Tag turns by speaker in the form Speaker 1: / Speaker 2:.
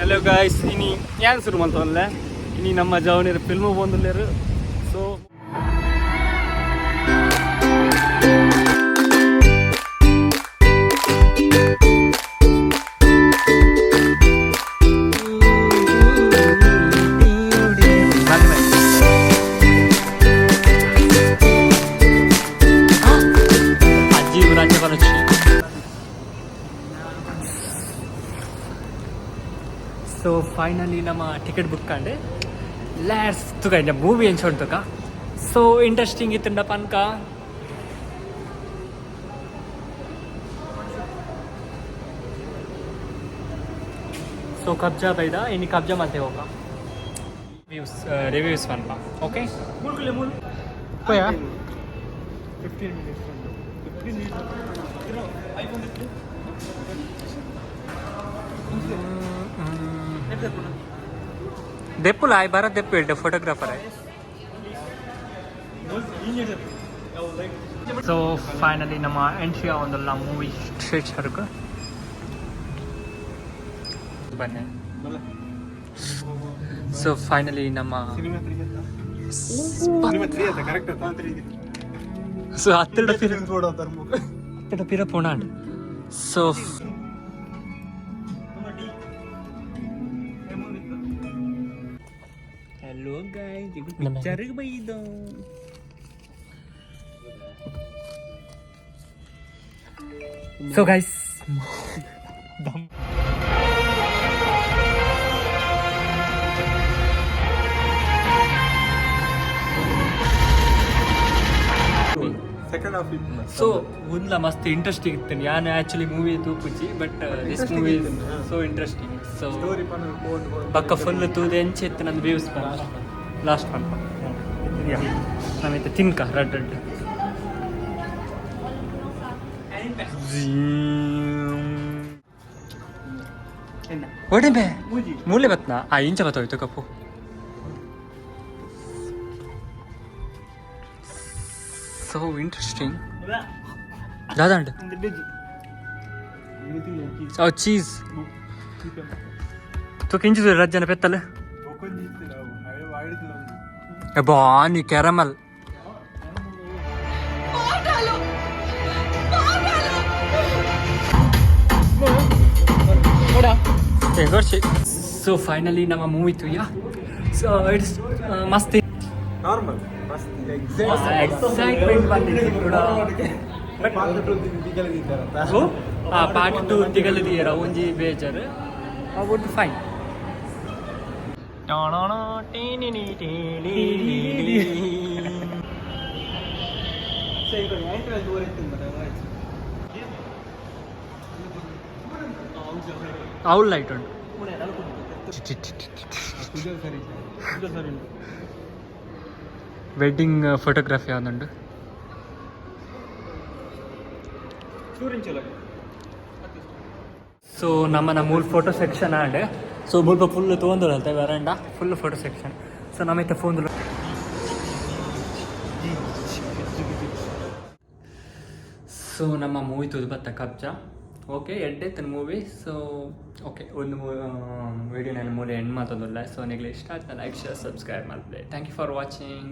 Speaker 1: Hello guys, ಇನಿ ಯಾನ್ ಶುರು ಮಲ್ತೊನ್ಲೆ. ಇನಿ ನಮ್ಮ ಜವನಿರ್ ಫಿಲ್ಮ್ ಬಂದುಲ್ಲೇರು. ಸೊ ಅಜ್ಜಿ ರಾಜ್ಯ ಬಲಚಿ. ಸೊ ಫೈನಲಿ ನಮ್ಮ ಟಿಕೆಟ್ ಬುಕ್ ಅಂಡ್ let's ತುಕ ಇಂದ ಮೂವಿ ಎಂಚ ಉಂಟುಕ. ಸೊ ಇಂಟ್ರೆಸ್ಟಿಂಗ್ ಇತ್ತುಂಡ ಪನ್ಕ. ಸೊ ಕಬ್ಜಾ ಬೈದ, ಇನ್ನು ಕಬ್ಜಾ ಮತ್ತೆ ಹೋಗ ವ್ಯೂಸ್ ರಿವ್ಯೂಸ್ ಪನ್ಪ. ಓಕೆ.
Speaker 2: ಪೋಯಾ.
Speaker 1: 15 minutes, 15 minutes. ದೆಪ್ಪುಲ ಆಯ್ ಬರ ದೆಪ್ಪು ಹೇಳ್ತೆ ಫೋಟೋಗ್ರಾಫರ್ ಆಯ್. ಸೊ ಫೈನಲಿ ನಮ್ಮ ಎಂಟ್ರಿ ಒಂದಲ್ಲ ಮೂವಿ ಥಿಯೇಟರ್ಗೆ ಬನ್ನಿ. ಸೊ ಫೈನಲಿ ನಮ್ಮ
Speaker 2: ಕರೆಕ್ಟ್.
Speaker 1: ಸೊ ಹತ್ತಿರ ಹತ್ತಿರ ಪಿರ ಪೋಣಾಂಡ್. ಸೊ
Speaker 3: ಹಲೋ ಗಾಯ್ಸ್, ಪಿಕ್ಚರ್ಗೆ ಬೈದು.
Speaker 1: So guys,
Speaker 2: second half.
Speaker 1: So ಒಂದ್ಲ ಮಸ್ತ್ ಇಂಟ್ರೆಸ್ಟಿಂಗ್ ಇತ್ತು. ಯಾನ್ ಆಕ್ಚುಲಿ ಮೂವಿ ತೂಪುಜಿ, but this movie so interesting. So
Speaker 2: story.
Speaker 1: ಬಕ್ಕ ಫುಲ್ ತೂದು ಎಂಚ ಇತ್ತು ನಂದು ವ್ಯೂಸ್ ಲಾಸ್ಟ್ ಪನ್ಪ. ನಮೈತೆ ತಿನ್ಕ ರೆಡ್ ರೆಡ್. ಒಡಿಮೆ ಮೂಲೆ ಬತ್ನಾ ಆ ಇಂಚ ಬತ್ತೋಯ್ತು ಕಪ್ಪು. ಸೊ ಇಂಟ್ರೆಸ್ಟಿಂಗ್ ದಾದಾಂಡ್. ಅವು ಚೀಸ್ ತುಕ ಇಂಚಿದು ರಜ್ಜನ ಪೆತ್ತಲ್ಲ ಬಾನಿ ಕ್ಯಾರಮಲ್. ಸೊ ಫೈನಲಿ ನಮ್ಮ ಮೂವಿ ತುಯ್ಯ. ಸೊ it's ಮಸ್ತ್.
Speaker 2: ನಾರ್ಮಲ್.
Speaker 1: ಎಕ್ಸೈಟ್ಮೆಂಟ್ ಬಂದಿತ್ತು ಕೂಡ. ಪಾರ್ಟ್ ಟು ತಿಗಲದಿಯರ ಒಂಜಿ ಬೇಜಾರ್ ಒಟ್ಟು ಫೈನ್. ಅವ್ಳು ಲೈಟ್ ಉಂಟು. ವೆಡ್ಡಿಂಗ್ ಫೋಟೋಗ್ರಫಿ ಆದುಂಡು. ಸೊ ನಮ್ಮನ ಮೂಲ ಫೋಟೋ ಸೆಕ್ಷನ್ ಆಂಡ್. ಸೊ ಮುಲ್ಪ ಫುಲ್ ತೋಂದುಲ್ಲ ವರಂಡ ಫುಲ್ ಫೋಟೋ ಸೆಕ್ಷನ್. ಸೊ ನಮ್ಮ ಇತ್ತೆ ಫೋನ್. ಸೊ ನಮ್ಮ ಮೂವಿ ತೂದು ಬತ್ತ ಕಬ್ಜಾ. ಓಕೆ, ಎಡ್ಡೆ ಇತ್ತು ಮೂವಿ. ಸೊ ಓಕೆ, ಒಂದು ವಿಡಿಯೋ ನಾನು ಮೂಲೆ ಎಂಡ್ ಮಾತೊಂದುಲ್ಲ. ಸೊ ನಿಮಗೆ ಇಷ್ಟ ಆಯ್ತಾ ಲೈಕ್, ಶೇರ್, ಸಬ್ಸ್ಕ್ರೈಬ್ ಮಾಡ್ದೆ. Thank you for watching.